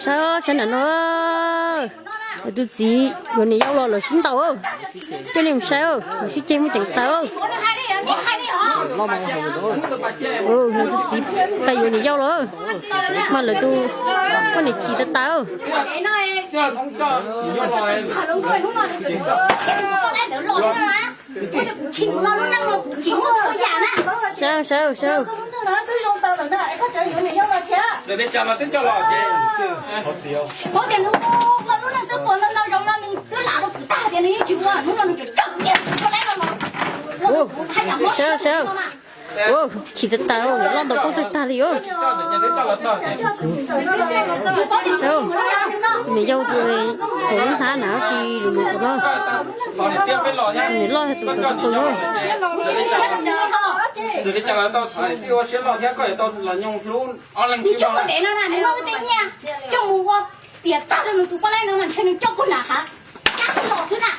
Saib, saib nram no, lawv tus txiv yuav niam yau los lawv sib ntaus. Coj nej mus saib, lawv sib ceg muaj ceem tawv. Lawv tus txiv pais yuav niam yau los, mas lawv tus poj niam chim tas tas. Saib, saib, saib. Saib, saib. Chim tas tas, loj ntaus kuj tag tag li os. Niam yau tus thaum lub nthab na tsis lus lus no. Niam loj tus tus tus no. Coj mus ua tiam tag rau nws tus poj laib no mas ntshe nws coj kuj lam hav cab los xwb na.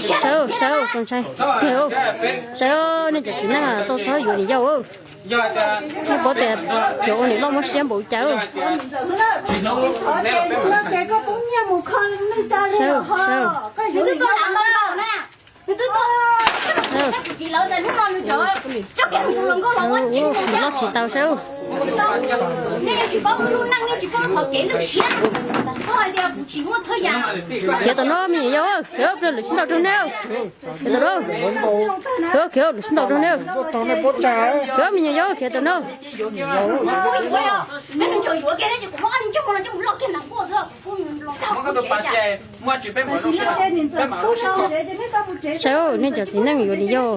Saib, saib, txaus ntshai tiag. Saib, nej cov txiv neej tau txhob yuav niam yau. Nej paub tias cov ua niam loj mob siab npaum cas. Saib, saib. Nws twb tuaj lam ntau zaus na. Nws twb tuaj, nws txiv lawv ntawm hnub no nws cov coj kiag nws tus hluas nkauj los ua tsis loj tsis tau saib. Nej yeej tsis paub lub neej, nej tsis paub qhov kev lub siab. Koj hais tias kuv tsis muaj txhua yam. Khiav tom no me nyuam yaus, khiav, lawv sib ntaus rau nej. Khiav tom no, khiav, khiav, lawv sib ntaus rau nej. Khiav me nyuam yaus, khiav tom no. Saib, nej cov txiv neej yuav niam yau,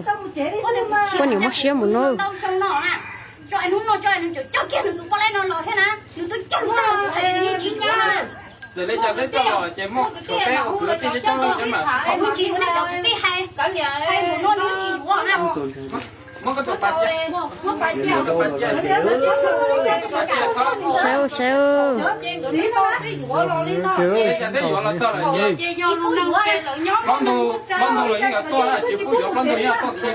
poj niam mob siab mus no. Saib, saib. Saib, nws tuaj saib coob no. Tsis pub los hauv tsev li os, yog tias tseem los ces seb nws yuav mus nyob qhov twg xwb na. Tsis pub, seb nws niam nws txiv nyob qhov twg, koj cia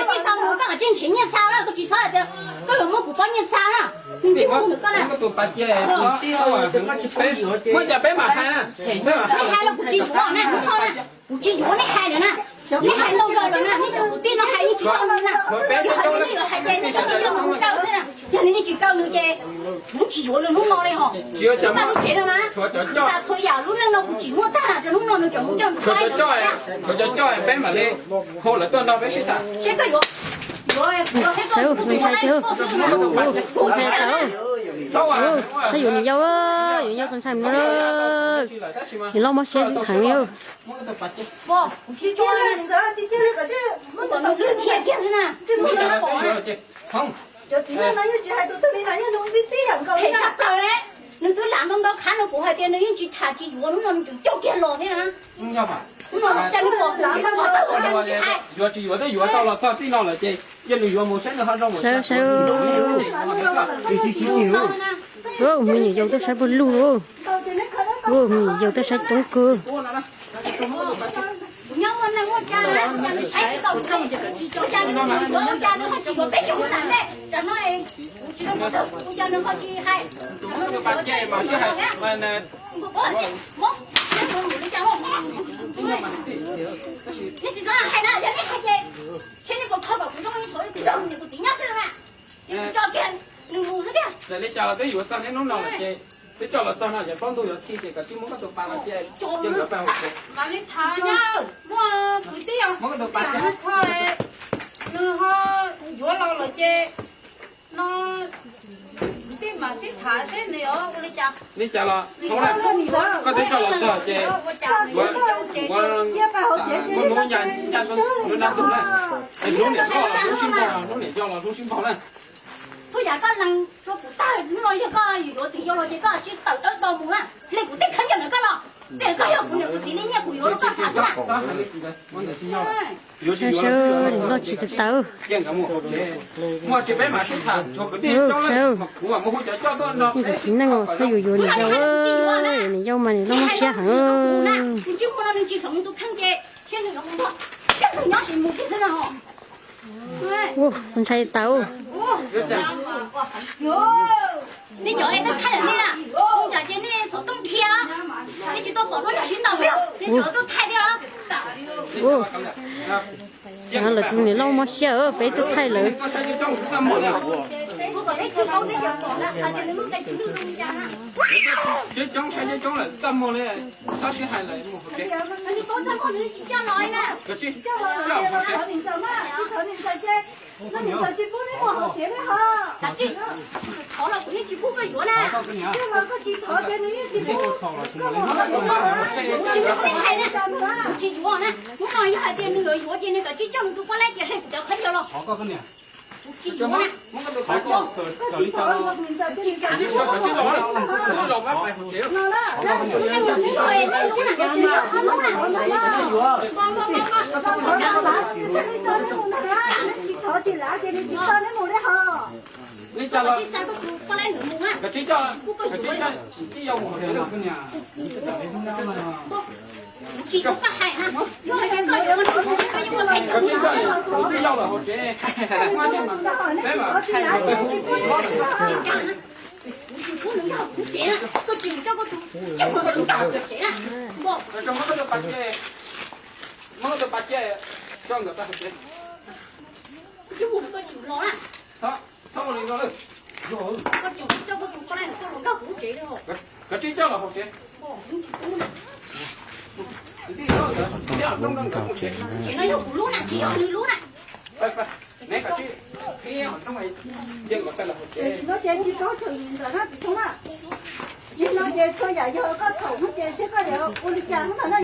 li xa mus, koj tsis nrhiav nyiaj xa na, koj tsis txhob tias koj yuav muab kuv poj niam xa na. Nws tsis pub nws koj na. Muab cas peb mam hais na. Nej hais los kuv tsis yuav na, hnub no na, kuv tsis yuav nej hais lawm na. Nej hais ntau zaus lawm na, nej cov kwv tij no hais yeej tsis tau nws na. Yog hais tias nej yuav hais ces nej cov kwv tij no mus kaw xwb na. Yog nws yeej tsis kaw nws ces kuv tsis yuav nws hnub no li hos. Tag lub tsev no na, tas txhua yam lub neej no kuv tsis muaj tag na, rau hnub no nws tseem mus coj nws pab. Tshuav cov coj, peb mam li hu lawv tuaj nrog peb sib tham. Seb koj yuav, yuav kuv los seb koj yuav kuv tus poj laib koj xwb na. Txhob yuav niam yau, yuav yau txaus ntshai no. Niam loj mob siab heev li. Cov txiv neej no yeej tsis hais tus twg li na, yeej nws tib tib yam nkaus li na. Nws twb lam ntau ntau qhov no, kuv hais tias nws yeej tsis tham tsis yuav, hnub no nws tseem coj kiag los thiab na. Hnub no cas nws pom kuv tsis tau qhov tawg, kuv yeej tsis hais. Yuav tsis yuav twb yuav tau los txog txij no lawm ces yog nws yuav mus saib nws ho zoo. Saib, saib. Me nyuam yaus tuaj saib puag lug. Me nyuam yaus tuaj saib coob kawg. Kuv nyob muaj neeg muaj tsa na, cas nws saib tsis tau kuv, cas nws tsis yuav, cas nws ho tsis yuav peb cov ntawm ntej. Tam no kuv tsis zoo pov thawj, kuv cas nws ho tsis hais. Nej tsis txhob hais na, yog nej hais ces seb nej puas kho kom kuv zoo li thaum kuv nrog kuv niam kuv txiv nyob xwb na. Ces kuv tso kiag nws mus xwb tiag. Txawm li cas los twb yuav txog niaj hnub no lawm ces twb coj los txog no ces plaub ntug yuav khi ces koj cia li muab koj tus pas los cia, ces nkawd pab hauv tsev. Mam li tham na, muaj kwv tij os, muab koj tus pas cia, nws ho yuav los lawm ces no kwv tij mam sib tham seb nws yuav ua li cas. Li cas los koj twb coj los txog ces muaj hnub nyoog nyoog lub nab ntug na, hnub niam loj los hnub sib npaug, hnub niam yau los hnub sib npaug na. Txhua yam koj lees rau kuv tag, hnub no yog koj yuav tus yau los ces koj tsis tawm dawb do mus na, hle kuv tej khaub ncaws ntawm koj los, tej koj yog Sawv sawv, niam loj tsis tawv tawv. Sawv, niam tus txiv neej os, xav yuav yuav niam yau, niam yau mas niam loj mob siab heev. Ua, xav ntshai tas. Nej cov es twb thaij lawm ne, tsam ces nej txhob tooj dhia, nej tsis tau pom lub neej sib ntaus, nej cov twb thaij thiab. Lawv tus niam loj mob siab, peb twb thaij lawm. Thov los kuv yeej tsis pub koj yuav na. Koj los koj tsis thov ces nws yeej tsis pub. Koj mus hauv ces nws yeej tsis pub, kuv tsis yuav na. Hnub no yog hais tias nws yuav yuav ces nws kav tsij coj nws tus poj laib ces hle kuv cov khaub ncaws los. Kuv tsis yuav na. Koj tsis thov los kuv niam ntxawm ces nws tsis kam na. Tsis thov tsis lav ces nws tsis coj neb mus li hos. Koj tsis xa koj tus poj laib ntawd mus na. Kuv koj tsis yuav na. Kuv tsis tau koj hais na. Yog hais tias koj yuav no, koj yuav ua peb cov mus na. Kuv tsis pub nws nyob hauv kuv tsev na. Koj tsis mus coj koj tus coj mus nyob hauv kuv tsev na. Muab koj tus pas cia, muab koj tus pas cia, coj nkawd tau hauv tsev. Koj tsis los na. Txhob ua li no lawm. Koj tsis coj koj tus poj laib coj los nyob hauv kuv tsev li. Kav tsij coj los hauv tsev. Tsev no yog kuv lub na, tsis yog nws lub na. Neb kav tsij qhib qhov rooj, cia nkawd peb los hauv tsev. Tam sim no ces tsis tau txhaum yim ntawm no tsis tau na. Tam sim no ces txhua yam yog koj txhaum no ces seb koj yuav ua li cas ntawm no.